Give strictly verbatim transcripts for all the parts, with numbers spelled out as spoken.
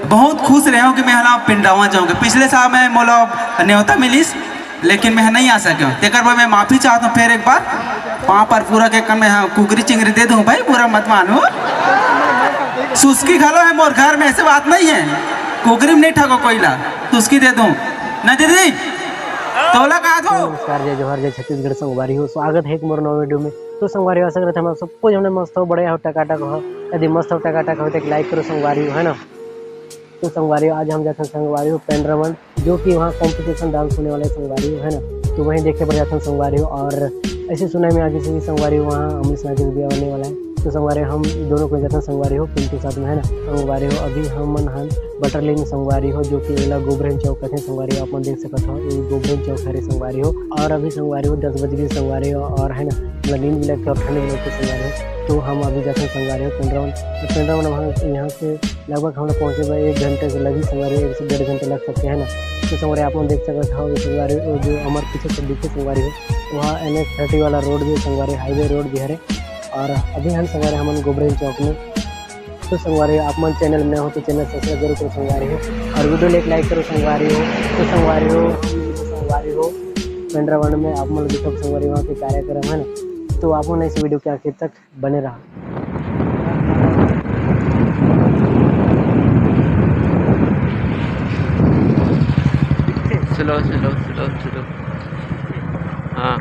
बहुत खुश रहे हूँ कि मैं हला पिंडरावन जाऊँगा। पिछले साल मैं मोला न्योता मिलिस, लेकिन मैं नहीं आ सके हूँ। तेकर बर मैं माफी चाहता हूँ फिर एक बार। पाँव पर पूरा के कन मैं हाँ, कुकरी चिंगरी दे दूँ भाई, बुरा मत मानो। सुस्की घलो है मोर घर में, ऐसे बात नहीं है। कुकरी में नहीं ठगो कोई ला, सुस्की दे दूँ ना दीदी। तोला कहा थो। नमस्कार, जय जोहार, जय छत्तीसगढ़ संगवारी हो। स्वागत है एक मोर नवा वीडियो में। तो संगवारी हो, आशा करत हन आप सब कोई हमने मस्त हो, बढ़िया हो, टकाटक हो। यदि मस्त हो, टकाटक हो, तो एक लाइक करो संगवारी हो, है ना। तो संगवारी हो, आज हम जाथन संगवारी हो पेंड्रावन, जो कि वहाँ कॉम्पिटिशन डांस होने वाला है संगवारी हो, है ना। तो वहीं देखे बर जाथन संगवारी हो। और ऐसे सुनाई में आगे से भी संगवारी हो, वहाँ अमरीश नागेश भी आने वाला है। तो संगवारी हो, हम दोनों को जाथन संगवारी हो पिंटू साथ में, है ना। संगवारी हो, अभी हम मन हन बटरलिन संगवारी हो, जो कि एला गोबरेन चौक कथे संगवारी हो, आप मन देख सकत हो, ये गोबरेन चौक हरे संगवारी हो। और अभी संगवारी हो दस बज गए संगवारी हो, और है ना, मतलब नींद भी लगता है और ठंड भी लगती है संगवारी हो। तो हम अभी जाथन संगवारी हो पेंड्रावन। तो पेंड्रावन वहाँ, यहाँ से लगभग हमरा पहुँचे बर एक घंटे से लगही संगवारी हो, एक से डेढ़ घंटे लग सकते हैं ना। तो संगवारी आप मन देख सकत हो संगवारी हो, जो हमर पीछे से दिखे संगवारी हो, वहाँ एन एच थर्टी वाला रोड भी संगवारी, हाईवे रोड भी हरे। और अभी हम संगवारी हमन गोबरेन चौक में। तो संगवारी हो, आप मन चैनल में नए हो तो चैनल सब्सक्राइब जरूर करो संगवारी हो, और वीडियो एक लाइक करो संगवारी हो। तो संगवारी हो, संगवारी हो, पेंड्रावन में आप मन दिखब संगवारी वहाँ के कार्यक्रम है ना। तो आप मन इस वीडियो के आखिर तक बने रहा। Slow slow slow slow. हाँ।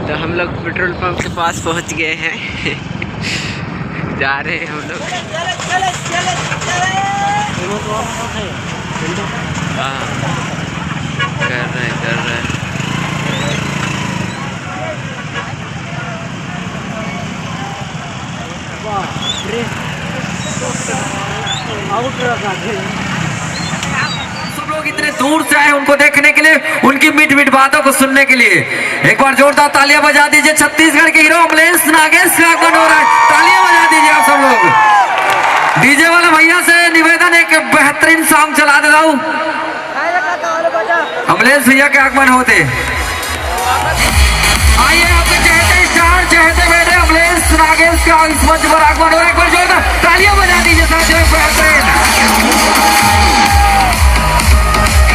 तो हम लोग पेट्रोल पंप के पास पहुंच गए हैं। जा रहे हैं हम लोग। हाँ, कर रहे हैं, कर रहे हैं। सब लोग इतने दूर से आए उनको देखने के लिए, उनकी मीठ मीठ बातों को सुनने के लिए। एक बार जोरदार तालियां बजा दीजिए छत्तीसगढ़ के हीरो अमलेश नागेश का आगमन हो रहा है। तालियां बजा दीजिए आप सब लोग। डीजे वाले भैया से निवेदन, एक बेहतरीन सॉन्ग चला दे रहा हूँ। अमलेश भैया के आगमन होते। आइए, आपके चहेते स्टार, चहेते बेटे अमलेश नागेश का इस मंच पर आगमन हो रहा है। एक बार जोरदार तालियां बजा दीजिए साथियों, एक बेहतरीन।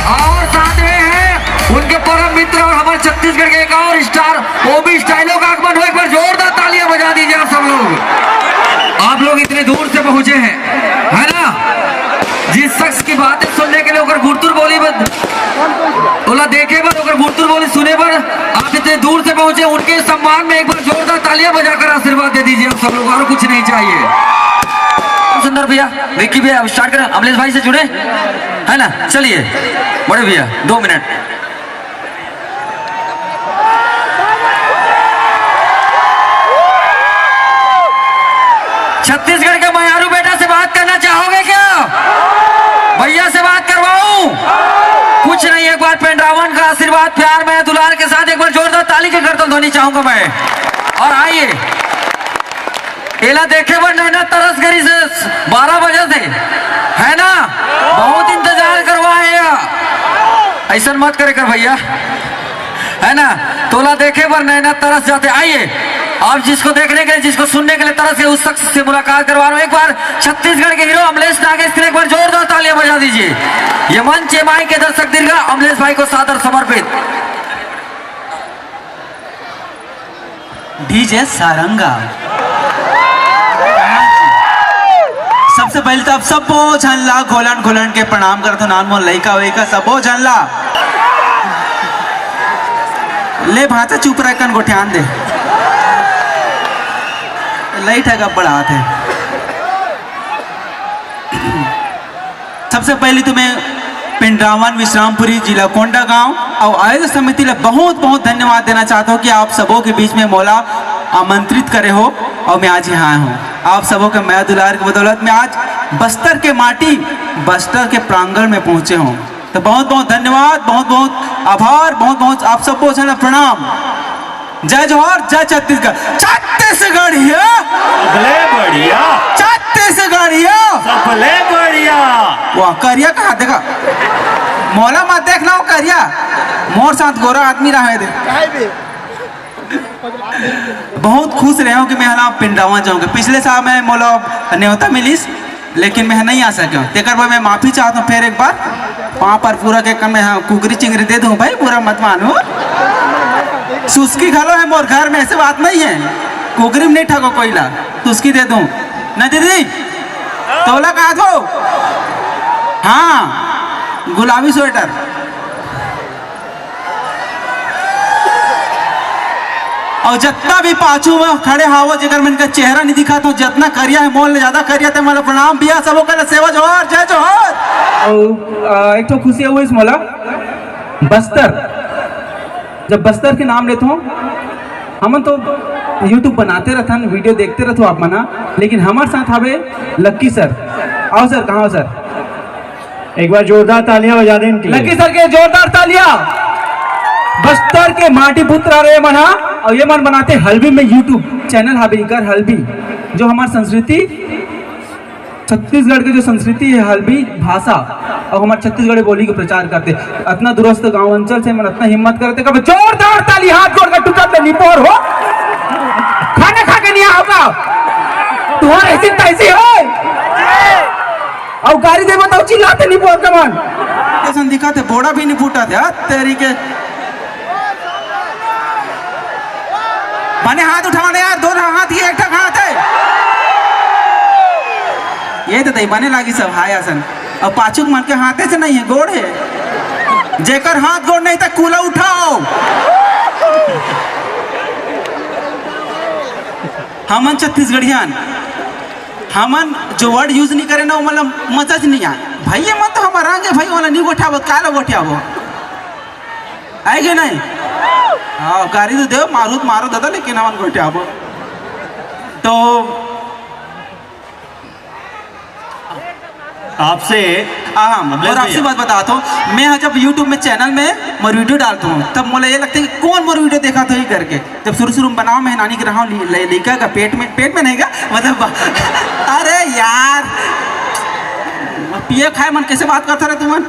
और साथ में है उनके परम मित्र और हमारे छत्तीसगढ़ के एक और स्टार ओबी स्टाइलो का आगमन हो। एक बार जोरदार तालियां बजा दीजिए आप सब लोग। आप लोग इतने दूर से पहुंचे हैं, है ना। जिस शख्स की बातें सुनने के लिए ओकर गुरतुर बोली बद-, ओला देखे बर, ओकर गुरतुर बोली सुने बर आप इतने दूर से पहुंचे, उनके सम्मान में एक बार जोरदार तालियां बजाकर आशीर्वाद दे दीजिए आप सब लोग, और कुछ नहीं चाहिए। सुंदर भैया, विक्की भैया, अब स्टार्ट करें, अमलेश भाई से जुड़े, है ना। चलिए बड़े भैया, दो मिनट। छत्तीसगढ़ के मयारू बेटा से बात करना चाहोगे क्या? भैया से बात करवाऊं? कुछ नहीं, एक बार पेंड्रावन का आशीर्वाद, प्यार, मया, दुलार के साथ एक बार जोरदार ताली की करतल ध्वनि चाहूंगा मैं। और आइए, एला देखे बर नैना तरस गरी से बारह बजे से, है ना? बहुत इंतजार करवा है या। ऐसा मत करे कर भैया, है ना? तोला देखे बर नैना तरस जाते। आइए, आप जिसको देखने के लिए, जिसको सुनने के लिए तरस गए, उस शख्स से मुलाकात करवा रहा हूँ। एक बार छत्तीसगढ़ के हीरो अमलेश नागेश के लिए एक बार जोरदार तालियां बजा दीजिए। ये मंच एम आई के दर्शक दीर्घा अमलेश भाई को सादर समर्पित। डीजे सारंगा। सबसे पहले तो आप सबो झन ला घोलन घोलन के प्रणाम करत हो, नान मोन लइका वइका सबो झन ला। ले भांचा चुप रह कन गोठियान दे। लइट है गब्बड़ हाथ है। सबसे पहले तो मैं पेंड्रावन विश्रामपुरी जिला कोंडागांव और आयोजक समिति ला बहुत बहुत धन्यवाद देना चाहता हूँ कि आप सबों के बीच में मोला आमंत्रित करे हो और मैं आज यहाँ आया हूँ। आप सबों के मया दुलार के बदौलत मैं आज बस्तर के माटी, बस्तर के प्रांगण में पहुँचे हूँ। तो बहुत बहुत धन्यवाद, बहुत बहुत आभार, बहुत बहुत आप सबको झन ला प्रणाम। जय जोहार, जय छत्तीसगढ़। छत्तीसगढ़िया। सबले बढ़िया। छत्तीसगढ़िया। सबले बढ़िया। वाह, करिया कहाँ देखा? मोला मत देखना वो करिया, मोर साथ गोरा आदमी रहे दे। काहे बे? बहुत खुश रहे हूँ कि मैं हला पिंडावा जाऊँगा। पिछले साल मैं मोला न्योता मिलिस, लेकिन मैं नहीं आ सके हूँ। तेकर बर मैं माफी चाहता हूँ फिर एक बार। पाँव पर पूरा के कर मैं, हाँ, कुकरी चिंगरी दे दूँ भाई, बुरा मत मानो। सुस्की घलो है मोर घर में, ऐसे बात नहीं है। कुकरी में नहीं ठगो कोई ला, सुस्की दे दूँ ना दीदी। तोला कहा थो? हाँ, गुलाबी स्वेटर। अउ जतना भी पाछू में खड़े हावो, जेकर मन के चेहरा नहीं दिखा, तो जतना करिया है, मोर ले ज्यादा करिया, ते मोला प्रणाम भैया, सबो के सेवा जोहार, जय जोहार। अउ, आ, एक ठो खुशी हुई इस मोला, बस्तर, जब बस्तर के नाम लेत हो, हमन तो YouTube बनाते रहथन, video देखते रहथो आप मन ह, लेकिन हमारे साथ हवे लक्की सर। आओ सर, कहाँ हो सर? एक बार जोरदार तालियां बजा दें इनके लिए। लकी सर के जोरदार तालियां। बस्तर के माटी पुत्र हरे मन हा, अउ ये मन बनाते हल्बी में YouTube channel हाबे इकर हल्बी, जो हमार संस्कृति, छत्तीसगढ़ के जो संस्कृति है हल्बी भाषा अउ हमार छत्तीसगढ़ी बोली के प्रचार करते। अतना दूरस्थ गांव अंचल से मन अतना हिम्मत करते, कब जोरदार ताली, हाथ जोड़ के टूटत ले निपोर हो, खाना खा के नहीं आओगा, तुम्हारा ऐसी तैसी हो। अउ गारी दे बताओ, चिल्लाते नहीं बोल कमान। कैसन दिखाते, बोड़ा भी नहीं फूटा थे, हाथ तेरी के। बने हाथ उठाओ ना यार, दोनों हाथ, ये एक ठक हाथ है। ये तो दई बने लागी सब, हाय आसन। अब पाछुक मन के हाथे से नहीं है, गोड़ है। जेकर हाथ गोड़ नहीं तो कूला उठाओ। हमन छत्तीसगढ़ियान, हमन जो word use नहीं करे ना, वो मतलब मजा च नहीं आए। भाई, ये मन तो हमारा आगे भाई वाला नहीं गोठियाबो, काला गोठियाबो? आए के नहीं? हाँ, गारी तो देव, मारो तो मारो दादा, लेकिन हमन गोठियाबो। तो आपसे, हाँ, हाँ, मतलब और आपसे भैया। बात बताता हूँ, मैं जब YouTube में channel में मोर video डालता हूँ, तब मोला ये लगता है कि कौन मोर video देखा था ही करके। जब शुरू शुरू में बनाओ, मैं नानी के रहा हूँ, लइका का पेट में, पेट में नहीं का, मतलब, अरे यार, पिए खाए मन कैसे बात करता रहे तुमन?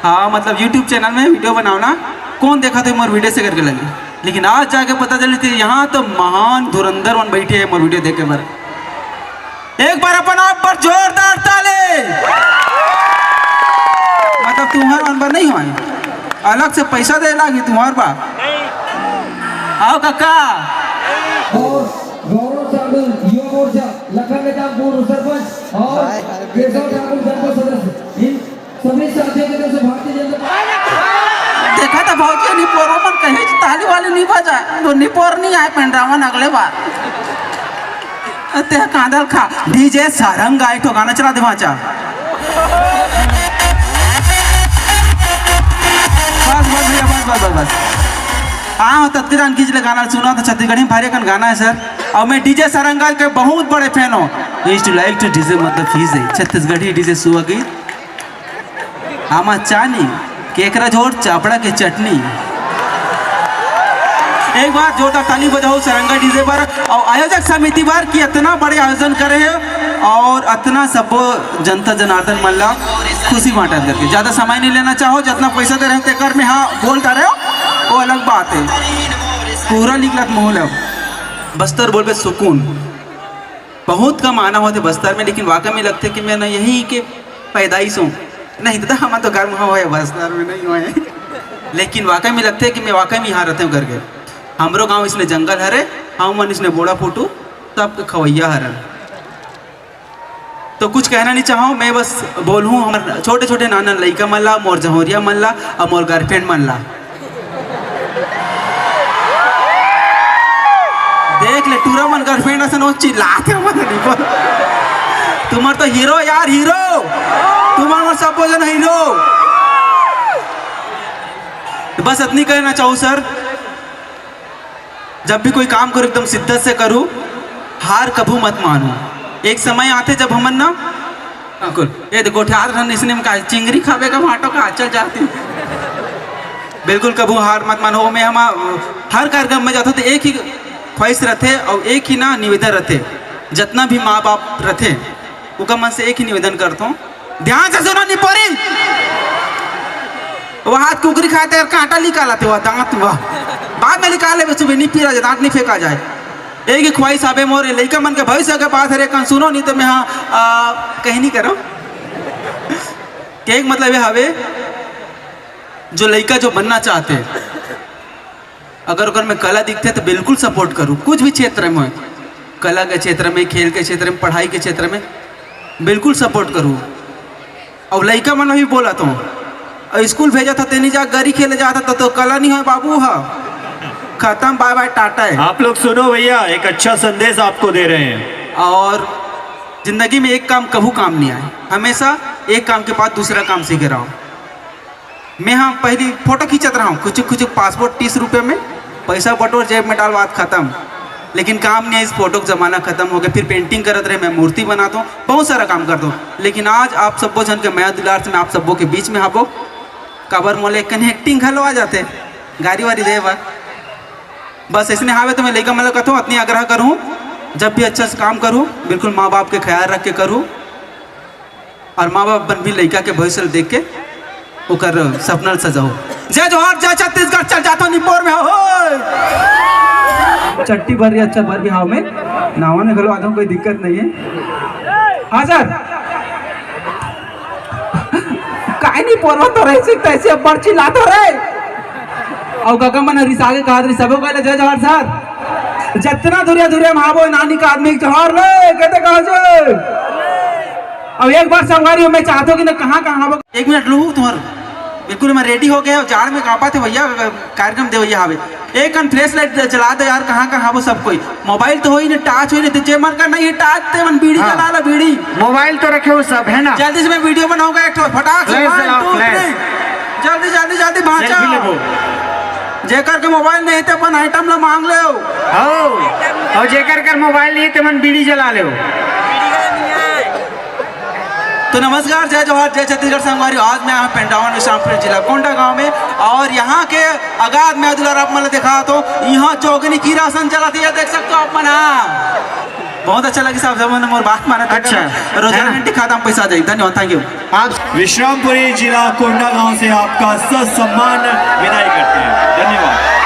हाँ, मतलब YouTube channel में video बनाओ ना, कौन देखा था मोर video से करके लगे। लेकिन आज जाके पता चली थी, यहाँ तो महान धुरंधर मन बैठे हैं मोर video देखे बर। एक बार अपन आप पर जोरदार ताली। मतलब तुम्हार मन बर नहीं होए, अलग से पैसा दे लागी तुम्हार बा। आओ काका। और गौरव साहब, युवा मोर्चा, लखन नेता पूर्व सरपंच और हाय, हाय, केशव ठाकुर जनपद सदस्य, इन सभी साथियों की तरफ से भारतीय जनता पार्टी। देखा था भौजी, निपोरो मन कहे ताली वाली नहीं बजा, तो निपोर नहीं आए पेंड्रावन अगले बार। ते कांदल खा, डीजे सारंग गाय तो गाना चला दे वाचा। बस, बस भैया, बस, बस, बस, बस। हाँ, तत्किदान कीजिए गाना सुना तो छत्तीसगढ़ी में भारी अकन गाना है सर। और मैं डीजे सारंग गाय के बहुत बड़े fan हूँ। Used to like to DJ मतलब फीस है, छत्तीसगढ़ी डीजे सुआ गीत। आमा चानी, केकरा झोर, चापड़ा के चटनी। एक बार जोरदार ताली बजाओ सरंगा डीजे बर और आयोजक समिति बर कि इतना बड़े आयोजन करे है और इतना सब जनता जनार्दन मन ला खुशी बांटत करके। ज्यादा समय नहीं लेना चाहो, जितना पैसा दे रहे हो तेकर में हाँ बोलता रहे हो, वो अलग बात है। पूरा निकलत माहौल है। बस्तर बोलबे सुकून। बहुत कम आना होते बस्तर में, लेकिन वाकई में लगते कि मैं ना यहीं के पैदाइश हूँ। नहीं दादा, हम तो गर्म हवा है, बस्तर में नहीं हुए हैं। लेकिन वाकई में लगते कि मैं वाकई में यहाँ रहते हूँ करके। हमरो गाँव इसने जंगल हरे, हम मन इसने बोड़ा फोटू, तब खवैया हरन। तो कुछ कहना नहीं चाहूँ, मैं बस बोलूँ, हमर छोटे छोटे नाना लइका मन ला, मोर जहोरिया मन ला, और मोर गर्लफ्रेंड मन ला। देख ले, टूरा मन गर्लफ्रेंड असन ओ चिल्लात हे, मन नहीं बोल। तुम्हार तो हीरो यार, हीरो। तुम्हार मन सब जन हीरो। तो बस इतनी कहना चाहूँ सर, जब भी कोई काम करो एकदम शिद्दत से करो, हार कभू मत मानो। एक समय आते जब हमन ना, हाँ, कुल, ये देखो, ठार रहन इसने में का चिंगरी खावे का भाटो का चल जाती। बिल्कुल कभू हार मत मानो। मैं हम हर कार्यक्रम में जाता तो एक ही ख्वाहिश रहते और एक ही ना निवेदन रहते, जितना भी माँ बाप रहते, उनका मन से एक ही निवेदन करता हूँ, ध्यान से सुनो निपोरी। वो हाथ कुकरी खाते और कांटा निकालते हुआ दांत हुआ। बाद में निकाल लेबे सुबह, नहीं पीरा जाए, दांत नहीं फेंका जाए। एक ही ख्वाहिश आबे मोर, लइका मन के भविष्य के बात हरे, कन सुनो नहीं तो मैं हाँ, आ, कहीं नहीं करो। के एक मतलब ये हवे, जो लइका जो बनना चाहते, अगर ओकर में कला दिखते तो बिल्कुल सपोर्ट करूँ, कुछ भी क्षेत्र में, कला के क्षेत्र में, खेल के क्षेत्र में, पढ़ाई के क्षेत्र में बिल्कुल सपोर्ट करूँ। अब लइका मन भी बोला तो, अब स्कूल भेजा था तेनी जा गरी खेले जाता तो, तो कला नहीं हो बाबू हा, खत्म, बाय बाय टाटा है। आप लोग सुनो भैया, एक अच्छा संदेश आपको दे रहे हैं। और जिंदगी में एक काम कभू काम नहीं आए, हमेशा एक काम के बाद दूसरा काम सीखे रहो। मैं हाँ पहली फोटो खींचत रहा हूँ, कुछ कुछ पासपोर्ट तीस रुपये में, पैसा बटोर जेब में डाल, बात खत्म। लेकिन काम नहीं है, इस फोटो का जमाना खत्म हो गया। फिर पेंटिंग करत रहे, मैं मूर्ति बनाता हूँ, बहुत सारा काम करता हूँ। लेकिन आज आप सबो जन के मया दुलार से मैं आप सबो के बीच में हाबो, काबर मोले कनेक्टिंग घलो आ जाते, गाड़ी वाड़ी दे बर। बस इसने हावे तो मैं लइका मतलब कथों, अतनी आग्रह करूँ, जब भी अच्छा से काम करूँ, बिल्कुल माँ बाप के ख्याल रख के करूँ। और माँ बाप बन भी लइका के भविष्य ल देख के ओकर सपना ल सजाओ। जय जोहार, जय छत्तीसगढ़, चल जातो निपोर में हो। चट्टी भर रही, अच्छा भर भी हाव में, नावा ने घलो आदम कोई दिक्कत नहीं है। हाँ सर, काहे नहीं पोरवा तो रही सिक तैसे अब्बड़ चिल्ला तो रहे। और गगन मन रिसा के कहा रही सबो कहले जय जोहार सर। जितना दूरिया दूरिया में हावो नानी का आदमी जोहार ले कहते कहा जे। अब एक बार संगवारी मैं चाहता हूँ कि ना कहाँ कहाँ हावो। एक मिनट लू तुम्हार, बिल्कुल मैं रेडी हो गया, जाड़ में कांपा थे भैया, कार्यक्रम दे भैया हावे। एक कन फ्लैश लाइट जला दो यार, कहाँ कहाँ हावो सब कोई। मोबाइल तो होई ना, टार्च होई ना, तो जे मन का नहीं है टार्च ते मन बीड़ी हाँ। जला ला बीड़ी। मोबाइल तो रखे हो सब है ना। जल्दी से मैं वीडियो बनाऊंगा एक ठो फटाक से, फ्लैश one, जलाओ, two, फ्लैश। Three। जल्दी जल्दी जल्दी भांचा। सेल्फी लेबो। जेकर के मोबाइल नहीं है ते अपन आइटम ला मांग ले। हो। और जेकर कर मोबाइल नहीं है ते मन बीड़ी जला ले। तो नमस्कार, जय जोहार, जय छत्तीसगढ़ संगवारी। आज मैं यहाँ पेंडावन विश्रामपुर जिला कोंडागांव में और यहाँ के अगाध में दुलार आप मन ला दिखा तो यहाँ चौगनी कीरा सन चला थी, देख सकते हो आप मन। हाँ, बहुत अच्छा लगे साहब, सब मन मोर बात माना। अच्छा। रोजाना है ना? घंटी खाता हम पैसा दे। धन्यवाद, थैंक यू। आप विश्रामपुरी जिला कोंडागांव से आपका ससम्मान विदाई करते हैं। धन्यवाद।